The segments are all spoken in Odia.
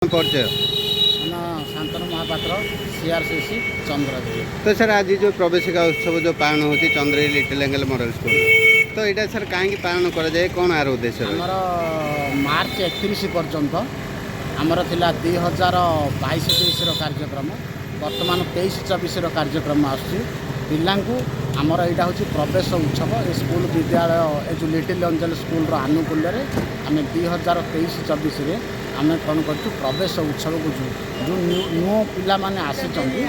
ପରିଚୟ। ନା, ଶାନ୍ତନୁ ମହାପାତ୍ର, ସିଆର୍ସିସି, ଚନ୍ଦ୍ରଗିରି। ତ ସାର୍, ଆଜି ଯେଉଁ ପ୍ରବେଶିକା ଉତ୍ସବ ଯେଉଁ ପାଳନ ହେଉଛି Chandragiri little angle model school, ତ ଏଇଟା ସାର୍ କାହିଁକି ପାଳନ କରାଯାଏ? କ'ଣ ଆର ଉଦ୍ଦେଶ୍ୟ ରହିଛି? ଆମର ମାର୍ଚ୍ଚ 31 ପର୍ଯ୍ୟନ୍ତ ଆମର ଥିଲା 2022-23ର କାର୍ଯ୍ୟକ୍ରମ। ବର୍ତ୍ତମାନ 23-24ର କାର୍ଯ୍ୟକ୍ରମ ଆସୁଛି। ପିଲାଙ୍କୁ ଆମର ଏଇଟା ହେଉଛି ପ୍ରବେଶ ଉତ୍ସବ। ଏ ସ୍କୁଲ ବିଦ୍ୟାଳୟ, ଏ ଯେଉଁ ଲିଟିଲ୍ ଏଞ୍ଜେଲ୍ ସ୍କୁଲର ଆନୁକୂଲ୍ୟରେ ଆମେ 2023-24ରେ ଆମେ କ'ଣ କରୁଛୁ, ପ୍ରବେଶ ଉତ୍ସବକୁ ଯେଉଁ ନୂଆ ପିଲାମାନେ ଆସିଛନ୍ତି,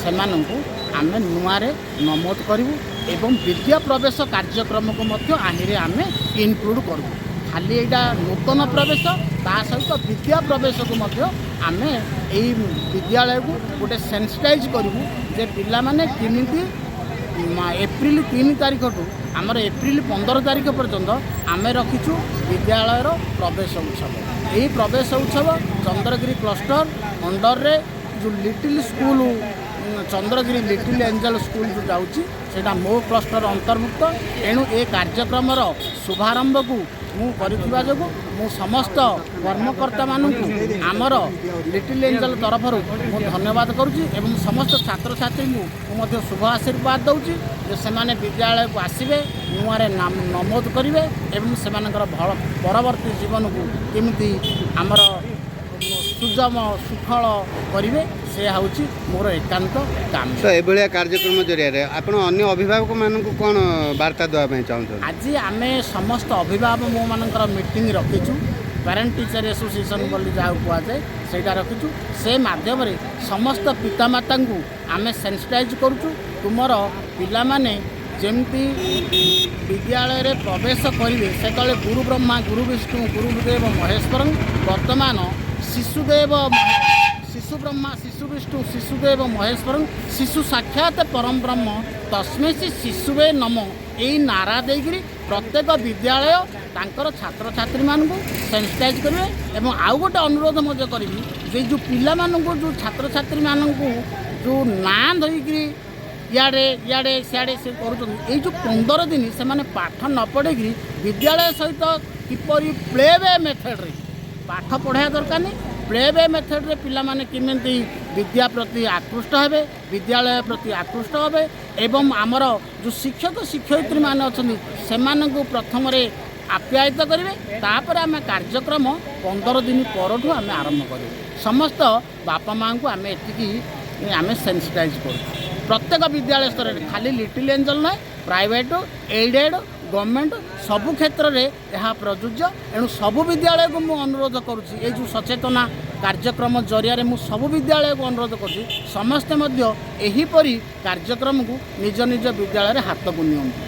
ସେମାନଙ୍କୁ ଆମେ ନୂଆରେ ନମୋଦ କରିବୁ ଏବଂ ବିଦ୍ୟା ପ୍ରବେଶ କାର୍ଯ୍ୟକ୍ରମକୁ ମଧ୍ୟ ଆହିରେ ଆମେ ଇନକ୍ଲୁଡ଼ କରିବୁ। ଖାଲି ଏଇଟା ନୂତନ ପ୍ରବେଶ, ତା ସହିତ ବିଦ୍ୟା ପ୍ରବେଶକୁ ମଧ୍ୟ ଆମେ ଏଇ ବିଦ୍ୟାଳୟକୁ ଗୋଟେ ସେନ୍ସିଟାଇଜ୍ କରିବୁ ଯେ ପିଲାମାନେ କେମିତି ଏପ୍ରିଲ 3 ତାରିଖଠୁ ଆମର ଏପ୍ରିଲ 15 ତାରିଖ ପର୍ଯ୍ୟନ୍ତ ଆମେ ରଖିଛୁ ବିଦ୍ୟାଳୟର ପ୍ରବେଶ ଉତ୍ସବ। ଏହି ପ୍ରବେଶ ଉତ୍ସବ ଚନ୍ଦ୍ରଗିରି କ୍ଲଷ୍ଟର ଅଣ୍ଡରରେ ଯେଉଁ little school, Chandragiri little angel school ଯେଉଁ ଯାଉଛି, ସେଇଟା ମୋ କ୍ଲଷ୍ଟର ଅନ୍ତର୍ଭୁକ୍ତ। ଏଣୁ ଏ କାର୍ଯ୍ୟକ୍ରମର ଶୁଭାରମ୍ଭକୁ ମୁଁ କରିଥିବା ଯୋଗୁଁ ମୁଁ ସମସ୍ତ କର୍ମକର୍ତ୍ତାମାନଙ୍କୁ ଆମର ଲିଟିଲ୍ ଏଞ୍ଜେଲ୍ ତରଫରୁ ମୁଁ ଧନ୍ୟବାଦ କରୁଛି ଏବଂ ସମସ୍ତ ଛାତ୍ରଛାତ୍ରୀଙ୍କୁ ମୁଁ ମଧ୍ୟ ଶୁଭ ଆଶୀର୍ବାଦ ଦେଉଛି ଯେ ସେମାନେ ବିଦ୍ୟାଳୟକୁ ଆସିବେ, ନୂଆରେ ନାମ ନମୋଦ କରିବେ ଏବଂ ସେମାନଙ୍କର ଭଲ ପରବର୍ତ୍ତୀ ଜୀବନକୁ କେମିତି ଆମର ସୁଜମ ସୁଫଳ କରିବେ, ସେ ହେଉଛି ମୋର ଏକାନ୍ତ କାମ୍ୟ। ତ ଏଭଳିଆ କାର୍ଯ୍ୟକ୍ରମ ଜରିଆରେ ଆପଣ ଅନ୍ୟ ଅଭିଭାବକମାନଙ୍କୁ କ'ଣ ବାର୍ତ୍ତା ଦେବା ପାଇଁ ଚାହୁଁଛନ୍ତି? ଆଜି ଆମେ ସମସ୍ତ ଅଭିଭାବକମାନଙ୍କର ମିଟିଂ ରଖିଛୁ। ପ୍ୟାରେଣ୍ଟ ଟିଚର ଆସୋସିଏସନ୍ ବୋଲି ଯାହାକୁ କୁହାଯାଏ, ସେଇଟା ରଖିଛୁ। ସେ ମାଧ୍ୟମରେ ସମସ୍ତ ପିତାମାତାଙ୍କୁ ଆମେ ସେନ୍ସିଟାଇଜ୍ କରୁଛୁ, ତୁମର ପିଲାମାନେ ଯେମିତି ବିଦ୍ୟାଳୟରେ ପ୍ରବେଶ କରିବେ, ସେତେବେଳେ ଗୁରୁ ବ୍ରହ୍ମା, ଗୁରୁ ବିଷ୍ଣୁ, ଗୁରୁଦେବ ମହେଶ୍ୱରଂ, ବର୍ତ୍ତମାନ ଶିଶୁଦେବ, ଶିଶୁ ବ୍ରହ୍ମା, ଶିଶୁ ବିଷ୍ଣୁ, ଶିଶୁଦେବ ମହେଶ୍ୱରଂ, ଶିଶୁ ସାକ୍ଷାତ ପରମ ବ୍ରହ୍ମ ତସ୍ମୈ ଶ୍ରୀ ଶିଶୁବେ ନମ। ଏଇ ନାରା ଦେଇକରି ପ୍ରତ୍ୟେକ ବିଦ୍ୟାଳୟ ତାଙ୍କର ଛାତ୍ରଛାତ୍ରୀମାନଙ୍କୁ ସେନ୍ସିଟାଇଜ୍ କରିବେ। ଏବଂ ଆଉ ଗୋଟେ ଅନୁରୋଧ ମଧ୍ୟ କରିବି ଯେ ଯେଉଁ ପିଲାମାନଙ୍କୁ, ଯେଉଁ ଛାତ୍ରଛାତ୍ରୀମାନଙ୍କୁ ଯେଉଁ ନାଁ ଧରିକିରି ଇଆଡ଼େ ଇଆଡ଼େ ସିଆଡ଼େ ସେ କରୁଛନ୍ତି, ଏଇ ଯେଉଁ 15 ଦିନ ସେମାନେ ପାଠ ନ ପଢ଼ିକିରି ବିଦ୍ୟାଳୟ ସହିତ କିପରି ପ୍ଲେ we ମେଥଡ଼ରେ ପାଠ ପଢ଼ାଇବା ଦରକାର ନାହିଁ। ପ୍ଲେ we ମେଥଡ଼ରେ ପିଲାମାନେ କେମିତି ବିଦ୍ୟା ପ୍ରତି ଆକୃଷ୍ଟ ହେବେ, ବିଦ୍ୟାଳୟ ପ୍ରତି ଆକୃଷ୍ଟ ହେବେ ଏବଂ ଆମର ଯେଉଁ ଶିକ୍ଷକ ଶିକ୍ଷୟିତ୍ରୀମାନେ ଅଛନ୍ତି, ସେମାନଙ୍କୁ ପ୍ରଥମରେ ଆପ୍ୟାୟିତ କରିବେ। ତାପରେ ଆମେ କାର୍ଯ୍ୟକ୍ରମ 15 ଦିନ ପରଠୁ ଆମେ ଆରମ୍ଭ କରିବୁ। ସମସ୍ତ ବାପା ମାଆଙ୍କୁ ଆମେ ଏତିକି ଆମେ ସେନ୍ସିଟାଇଜ୍ କରୁଛୁ ପ୍ରତ୍ୟେକ ବିଦ୍ୟାଳୟ ସ୍ତରରେ। ଖାଲି ଲିଟିଲ୍ ଏଞ୍ଜଲ୍ ନୁହେଁ, ପ୍ରାଇଭେଟ୍, ଏଇଡେଡ଼, ଗଭର୍ଣ୍ଣମେଣ୍ଟ ସବୁ କ୍ଷେତ୍ରରେ ଏହା ପ୍ରଯୁଜ୍ୟ। ଏଣୁ ସବୁ ବିଦ୍ୟାଳୟକୁ ମୁଁ ଅନୁରୋଧ କରୁଛି, ଏଇ ଯେଉଁ ସଚେତନା କାର୍ଯ୍ୟକ୍ରମ ଜରିଆରେ ମୁଁ ସବୁ ବିଦ୍ୟାଳୟକୁ ଅନୁରୋଧ କରୁଛି, ସମସ୍ତେ ମଧ୍ୟ ଏହିପରି କାର୍ଯ୍ୟକ୍ରମକୁ ନିଜ ନିଜ ବିଦ୍ୟାଳୟରେ ହାତକୁ ନିଅନ୍ତୁ।